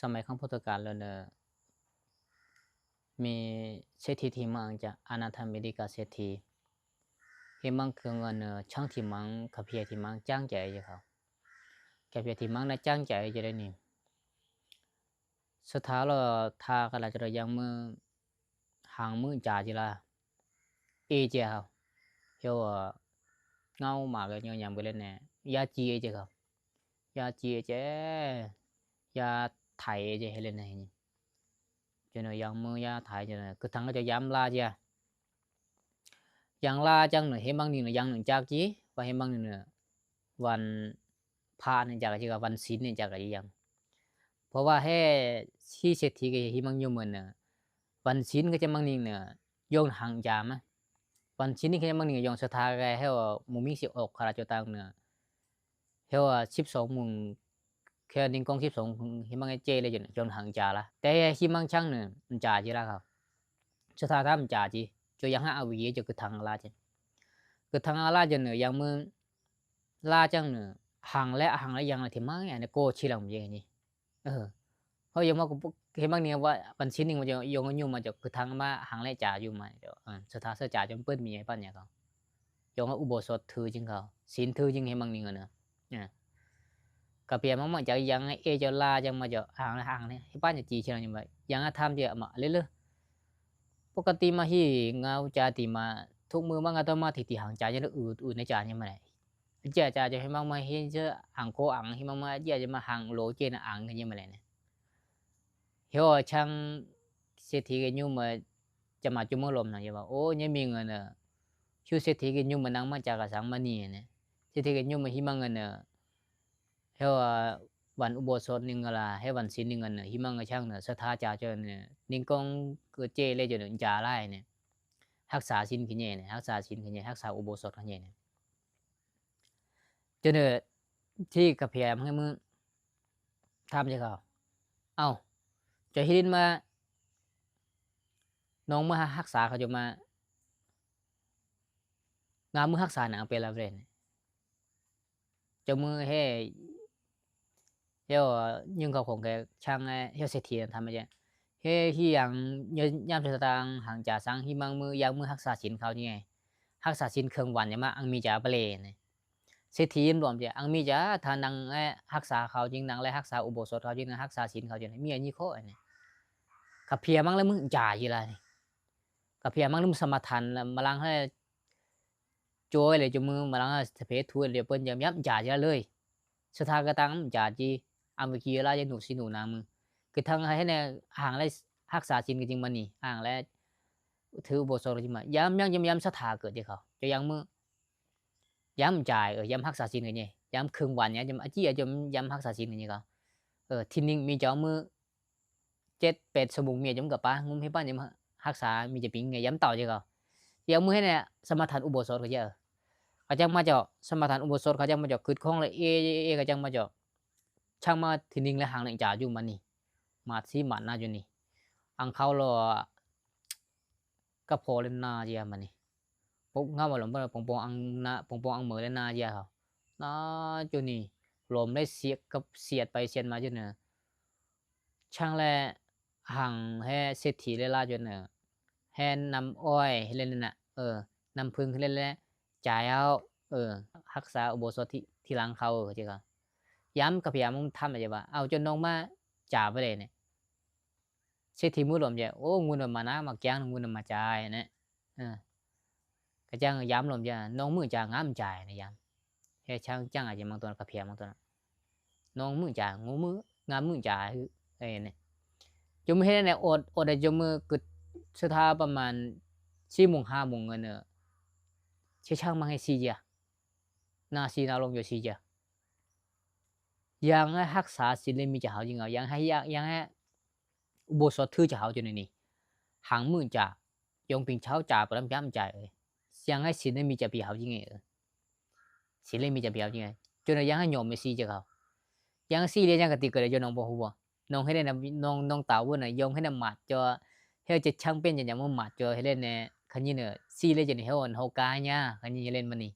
ສະໄໝຄັ້ງພຸດທະການແລ້ວເນີ ມີເສດຖີທີ່ມັງຈະ ອະນາຖາມິກາເສດຖີ ທີ່ມັງຄືເງິນເນີ ຊ່າງທີ່ມັງ ກາເຟຍທີ່ມັງຈ້າງໃຈຢູ່ເຂົາ ກາເຟຍທີ່ມັງນະຈ້າງໃຈຢູ່ໄດ໋ນີ້ ສະຖາລະ ທາກະລະຈະລະຍັງມື ຫາງມືຈາຈິລາ ເອເຈເຮົາ ເຮົາເຫງົາມາກະຍອງຍາມເບິເລນແນ່ ຢາຈີເອເຈເຮົາ ຢາຈີເອເຈ ຢາໄຖເອເຈເຮັດເລນແນ່ ຈະນະຍັງມືຢາໄຖຈະນະ ກະທັງກະຈະຍາມລາເຈຍ ຍັງລາຈັງເນີ ເຮັດມັງນິງເນີ ຍັງໜຶ່ງຈາກຈີ ວ່າເຮັດມັງນິງເນີ ວັນພະນີ້ຈາກຈີ ກະວັນສິນນີ້ຈາກຈີຍັງ ເພາະວ່າແຮ່ຊີເສດຖີກະເຮັດເຮັດມັງຢູ່ມື້ເນີ ວັນສິນກະຈະມັງນິງເນີ ຢອງຫັງຈາມະ ວັນສິນນີ້ກະຈະມັງນິງຢອງສະຖາກະແຮ່ວ່າ ໝູ່ມິງຊິອອກຄາລາໂຈຕັງເນີ ແຮ່ວ່າສິບສອງໂມງ ແຄ່ນິງກອງສິບສອງ ເຮັດມັງເຈເລຈົນ ຈົນຫັງຈາລະ ແຕ່ເຮັດມັງຊັ່ງເນີ ຈາຈິລາເຂົາ ສະຖາທຳຈາຈິ ຈະຍັງຫາອາວິເຈ ຈະກະທັງລາຈະ ກະທັງລາຈະເນີ ຍັງມື ລາຈັງເນີ ຫັງແລະ ຫັງແລະຍັງລະທີ່ມາແອນໂກຊິລັງເຍນີ້ ເອີ ເຮົາຍັງມາເຮັດມັງນີ້ວ່າ ວັນສິນນີ້ມັນຈະຍົງຢູ່ມາຈະ ກະທັງມາຫັງແລະຈາຢູ່ມາ ເອີ ສະຖາສະຈາຈະເປີດມີໃຫ້ປັນຍາເຂົາ ຍົງອຸໂບສົດຖືຈິງເຂົາ ສິນຖືຈິງເຮັດມັງນີ້ເງິນ ກະເປຍມາມາຈາກຍັງເອຈະລາຈັ່ງມາຈະຫາງແລະຫັງແລະ ເຮັດປັນຈະຈີຊິລັງຍັງມາ ຍັງອະທຳຈະມາເລີເລີ ປົກກະຕິມາຮີເງົາຈາຕິມາ ທຸກມື້ມາງາໂຕມາທິຕິຫັງຈາ ຍັງອືດອືດໃນຈາຍັງມາໄດ້ ເຈຍຈາຈະໃຫ້ມັກມາເຮັດເຊີອັງໂກອັງ ເຮັດມັກມາເຈຍຈະມາຫັງໂລເຈນະອັງກັນຍັງມາແລະ ເຮວະຊັງເສດຖີກະຍຸມ ຈະມາຈຸມໂມລົມນະ ເຍວ່າ ໂອ ຍັງມີເງິນເອີ ຊິເສດຖີກະຍຸມມານັ່ງມາຈາກະສັງມານີນະ ເສດຖີກະຍຸມມາຫິມະເງິນເອີ ເຮວະວັນອຸໂບສົດໜຶ່ງລະ ເຮວັນສິນໜຶ່ງເງິນເອີ ຫິມະເງິນຊັງເອີ ສະຖາຈາຈົນເອີ ນິງກອງເກີດເຈເລຈົນເອີ ຈາຫຼາຍເອີ ຮັກສາສິນຂະເຍເອີ ຮັກສາສິນຂະເຍ ຮັກສາອຸໂບສົດຂະເຍເອີ ຈົນເອີ ທີ່ກະເພຍໃຫ້ມື້ ຖາມເຈົ້າເຂົາ ເອົ້າ ເຈົ້າເຮັດມາ ນ້ອງມາຮັກສາເຂົາເຈົ້າມາ ງາມມື້ຮັກສານາງເປລາເວນ ເຈົ້າມືເຮ ເຈົ້າຍຶງເຂົາຂອງແກຊ່າງເຮເສດຖີນຳທຳມາເຈົ້າ ເຮຮີຍັງຍາມສະຕາງຫັງຈາສັງຫິມັງມື ຍັງມືຮັກສາສິນເຂົານີ້ໄງ ຮັກສາສິນເຄິ່ງວັນຍາມາອັງມີຈາປະເລນ ເສດຖີລວມຈະອັງມີຈາ ຖ້ານັ່ງແລະຮັກສາເຂົາຈິງ ນັ່ງແລະຮັກສາອຸໂບສົດເຂົາຈິງ ນັ່ງຮັກສາສິນເຂົາຈິງ ມີອັນນີ້ໂຄອັນນີ້ ກະເພຍມັງລະມຶງຈາຢູ່ລະນີ້ ກະເພຍມັງລະມຶງສະມາທານລະມະລັງໃຫ້ ໂຈຍເລີຍ ຈຸມືມາລັງໃຫ້ສະເພທູເລີຍ ເປີ້ນຢາມຢາມຈາຢູ່ລະເລີຍ ສະຖາກະຕັງຈາຈີ ອາເວກີລາຍະນຸສິນູນາມື ຄືທັງໃຫ້ແນຫາງແລະຮັກສາສິນກະຈິງມານີ້ ຫາງແລະ ຖືອຸໂບສົດກະຈິງມາ ຢາມຍັງຢາມສະຖາເກີດເດເຂົາ ຈະຍັງມື້ ຢາມຈ່າຍ ເອີ ຢາມຮັກສາສິນກັນເຍ ຢາມເຄິ່ງວັນ ຢາມອາຈີ ຢາມຮັກສາສິນກັນເຍເຂົາ ເອີ ທີໜຶ່ງມີຈອງມື້ ເຈັດແປດຊົ່ວໂມງ ເມຍຈະມັນກະປາ ງຸມເຮັດບ້ານ ຢາມຮັກສາ ມີຈະປິງ ຍາມເຕົາເຈເຂົາ ຢາມມື້ໃຫ້ແນສະມາທານອຸໂບສົດກະເຈ ກະຈັ່ງມາເຈາະ ສະມາທານອຸໂບສົດ ກະຈັ່ງມາເຈາະ ຄຶດຄອງລະເອ ເອ ກະຈັ່ງມາເຈາະ ຊ່າງມາທີໜຶ່ງລະຫັງລະຈາຢູ່ມານີ້ ມາດຊີມາດນາຢູ່ນີ້ ອັງເຂົາລະ ກະພໍເລນນາເຈມານີ້ ປົກງາມວ່າລວມປອງປອງອັງນາ ປອງປອງອັງເມີເລນນາເຈເຂົາ ນາຈຸນີ້ ລວມໄດ້ສຽດກັບສຽດໄປສຽດມາຈຸເນີ ຊ່າງແລະຫັງແຮເສດຖີເລລາຈຸເນີ ແຮນຳອ້ອຍເລນນະ ເອີ ນຳເພິ່ງເລນແລະ ຈ່າຍເອົາ ເອີ ຮັກສາອຸໂບສົດທີ່ ທີ່ຫຼັງເຂົາ ເອີ ເຈເຂົາ ຢາມກະພຍາມຸງທຳເຈວ່າ ເອົາຈົນນ້ອງມາຈາໄປເລີຍນີ້ ເສດຖີມືລວມຈະ ໂອ ງຸນມານາມາແກງ ງຸນມາຈ່າຍນະ ເອີ ກະຈັ່ງຍາມລວມຈະ ນ້ອງມືຈາງາມຈ່າຍນະ ຍາມ ເຮັດຊ່າງຈັ່ງອາດຈະມັງຕົວກະເພຍມັງຕົວ ນ້ອງມືຈາ ງູມື ງາມມືຈາ ເອີ ນີ້ ຈຸມເຮັດແນວ ອອດ ອອດໄດ້ຈຸມມື ກຶດສຸດທ້າຍປະມານສີ່ໂມງຫ້າໂມງເງິນ ເອີ ເຊຊ່າງມາໃຫ້ສີ່ເຈຍ ນາສີ່ນາລົງຢູ່ສີ່ເຈຍ ຍັງໃຫ້ຮັກສາສິນແລະມີຈາເຮົາຈິງເອົາ ຍັງໃຫ້ ຍັງໃຫ້ ອຸໂບສົດຖືຈາເຮົາຈຸນີ້ ຫັງມືຈາ ຢອງປິງເຊົາຈາປະລຳກາມຈາເອີຍ ສຽງໃຫ້ສິນໄດ້ມີຈາປີເຮົາຈິງເອີຍ ສິນໄດ້ມີຈາປີເຮົາຈິງເອີຍ ຈົນວ່າຍັງໃຫ້ຍອມມີຊີຈາເຂົາ ຍັງຊີລຽນຍັງກະຕິກະໄດ້ຢູ່ ນ້ອງບໍ່ຮູ້ບໍ່ ນ້ອງເຮັດໄດ້ນະ ນ້ອງ ນ້ອງຕາວເວີນນະ ຢອງເຮັດນະໝາດຈໍ ເຮັດຈະຊ່າງເປັນຈະຫຍັງມາໝາດຈໍ ເຮັດໄດ້ແນຄັນຍິນເອີ ຊີລຽນຈະເຮັດໂຮກາຍາ ຄັນຍິນເຮເລນມານີ້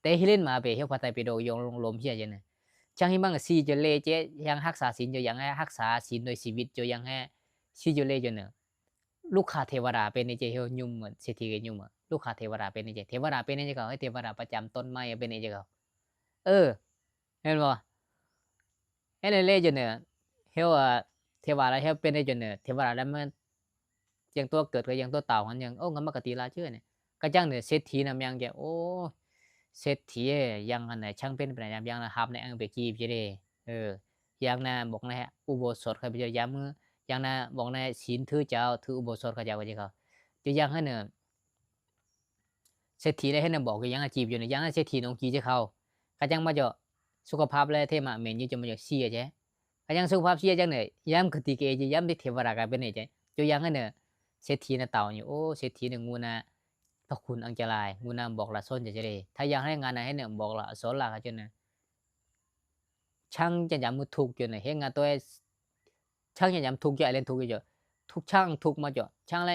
ແຕ່ເຮເລນມາເປເຮັດພາໄຕເປໂດ ຢອງລົມເຮຍຈະເນີ ເຈ ຈັ່ງທີ່ມັນກໍຊີ້ຈົນເລເຈ ຍັງຮັກສາສິນຢູ່ ຍັງໃຫ້ຮັກສາສິນໂດຍຊີວິດຢູ່ ຍັງໃຫ້ຊີ້ຈົນເລຢູ່ເນີ ລູກຄ້າເທວະດາເປັນໃນໃຈ ເຮົາຍຸ່ມເໝືອນເສດຖີກໍຍຸ່ມ ລູກຄ້າເທວະດາເປັນໃນໃຈ ເທວະດາເປັນໃນໃຈເຂົາ ເທວະດາປະຈຳຕົ້ນໄມ້ເປັນໃນໃຈເຂົາ ເອີ ແມ່ນບໍ່? ເຮັດໃຫ້ເລຈົນເນີ ເຮົາ ເທວະດາເຮົາເປັນໃນຈົນເນີ ເທວະດາລະມັນ ຈັ່ງຕົວເກີດກໍຍັງຕົວເຕົາ ມັນຍັງ ໂອ້ ງາມມາກະຕິລາເຈີນີ້ ກະຈັ່ງເນີ ເສດຖີນຳຍັງແກ ໂອ້ ເສດຖີຍັງຫັ້ນນະ ຊ່າງເປັນໄປນຳຍັງນະ ຮັບໃນອັງເປຈີບຢູ່ເດ້ ເອີ ຢ່າງນະ ບອກໃນອຸໂບສົດຂ້າພະເຈົ້າ ຢ່າງມື ຢ່າງນະ ບອກໃນສິນຖືເຈົ້າ ຖືອຸໂບສົດຂ້າພະເຈົ້າ ເຂົາເຈົ້າ ເຈົ້າຢ່າງຫັ້ນເນີ ເສດຖີໄດ້ເຮັດນຳບອກຢູ່ ຍັງອາຊີບຢູ່ໃນ ຢ່າງເສດຖີໜອງກີເຈົ້າເຂົາ ກະຈັ່ງມາເຈາະ ສຸຂະພາບແລເທມະເໝັນຢູ່ ຈັ່ງມາເຈາະເສຍແຈ ກະຍັງສຸຂະພາບເສຍຈັ່ງໃດ ຍາມກະຕິເກ ຍາມທີ່ເທວະດາກະເປັນໃນໃຈ ເຈົ້າຢ່າງຫັ້ນເນີ ເສດຖີນະເຕົາຢູ່ ໂອ້ ເສດຖີນະງູນະ ພະຄຸນອັງຈະລາຍ ງູນະບອກລະສົນຈະເດ ຖ້າຢາກໃຫ້ງານນະ ໃຫ້ເນີ ບອກລະສົນລະກະຈົນນະ ຊ່າງຈະຍາມມືທຸກຢູ່ນະ ເຮັດງານຕົວ ຊ່າງຈະຍາມທຸກຢູ່ ເລນທຸກຢູ່ ທຸກຊ່າງທຸກມາເຈາະ ຊ່າງແລ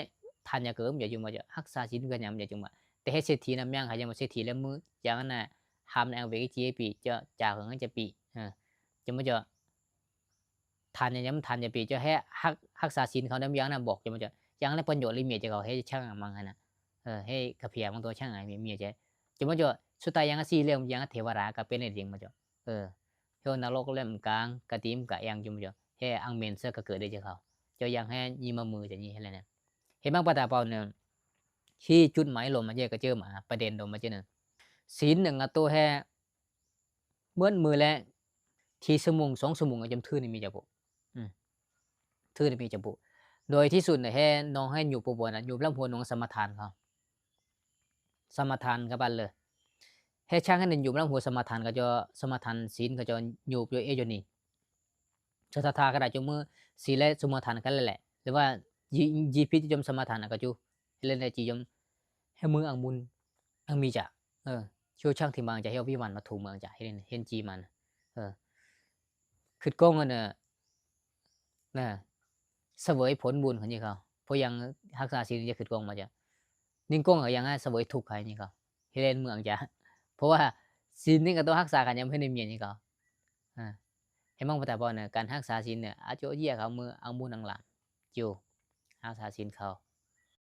ທານຍາເກີມ ຢ່າຢູ່ມາເຈາະ ຮັກສາສິນກໍຍາມຢ່າຈຸມາ ແຕ່ເຮັດເສດຖີນຳຍັງ ໃຫ້ຍັງບໍ່ເສດຖີແລມື ຢ່າງນັ້ນນະ ຫ້າມໃນອັງເວກິຈີປີ ເຈາະຈາເກີງຈະປີ ເອີ ຈະມາເຈາະ ທ່ານຍາມ ທ່ານຍາປີ ເຈົ້າແຮະ ຮັກ ຮັກສາສິນເຂົານຳຢ່າງນະ ບອກຈະມາເຈົ້າ ຢ່າງນະ ປະໂຫຍດລິເມດຈະເຂົາເຮັດຊ່າງມັງຫັ້ນນະ ເອີ ເຮັດກະເພຍມັງຕົວຊ່າງອາເມຍຈະ ຈະມາເຈົ້າ ສຸດທ້າຍຢ່າງສີ່ເລື່ອງ ຢ່າງເທວະດາກະເປັນໄດ້ຈິງມາເຈົ້າ ເອີ ເຮັດນະລົກເລື່ອງກາງ ກະຕິມກະແອງຈະມາເຈົ້າ ເຮັດອັງເມນເສີກະເກີດໄດ້ຈະເຂົາ ເຈົ້າຢ່າງແຮະຍິມມາມືຈະຍິເຮັດແລ້ວນະ ເຮັດມັງປະຕາເປົາໜຶ່ງ ທີ່ຈຸດໝາຍລົມມາເຈົ້າກະເຈີມາ ປະເດັນລົມມາເຈົ້າໜຶ່ງ ສິນໜຶ່ງອະໂຕແຮະ ເໝິດມື້ແລະ ທີ່ຊົ່ວໂມງສອງຊົ່ວໂມງ ອາ ຈຳຖືນີ້ມີຈັກຜູ້ ອືມ ຖືນີ້ມີຈັກຜູ້ ໂດຍທີ່ສຸດນະ ແຮະ ນ້ອງໃຫ້ຫຍຸບປະບົວນະ ຫຍຸບລຳຫົວນ້ອງສະມາທານເຂົາ ສະມາທານກັບອັນເລີຍ ແຮະ ຊ່າງໃຫ້ໜຶ່ງຫຍຸບລຳຫົວສະມາທານ ເຂົາເຈົ້າສະມາທານສິນ ເຂົາເຈົ້າຫຍຸບຢູ່ເອຢູ່ນີ້ ສະທາທາກະດາຈຸມື ສີແລະສຸມາທານກັນແຫຼະ ຫຼືວ່າ ຈີ ຈີພິດຈົ່ມສະມາທານອາກະຈຸ ເຮັດເລນໄດຈີຍົມ ແຮະມືອັງມຸນ ອັງມີຈະ ເອີ ໂຊຊ່າງທີ່ມັງຈະເຮັດວິວັນມາທຸເມືອງຈະ ເຫັນ ເຫັນຈີມັນ ເອີ ຄຶດກ້ອງອັນນະ ນະ ສະເຫວີຍຜົນບຸນຂອງນີ້ເຂົາ ເພາະຫຍັງຮັກສາສິນຈະຄຶດກ້ອງມາຈະ ນິງກ້ອງກໍຍັງສະເຫວີຍທຸກໃຫ້ນີ້ເຂົາ ເຮັດເລນເມືອງຈະ ເພາະວ່າສິນນີ້ກໍຕ້ອງຮັກສາກັນ ຍັງບໍ່ທັນໄດ້ເມຍນີ້ເຂົາ ອາ ເຫັນມັງປະຕາເປົານະ ການຮັກສາສິນນະ ອາໂຈເຢຍເຂົາມືອັງບຸນອັງຫຼານ ຢູ່ ຮັກສາສິນເຂົາ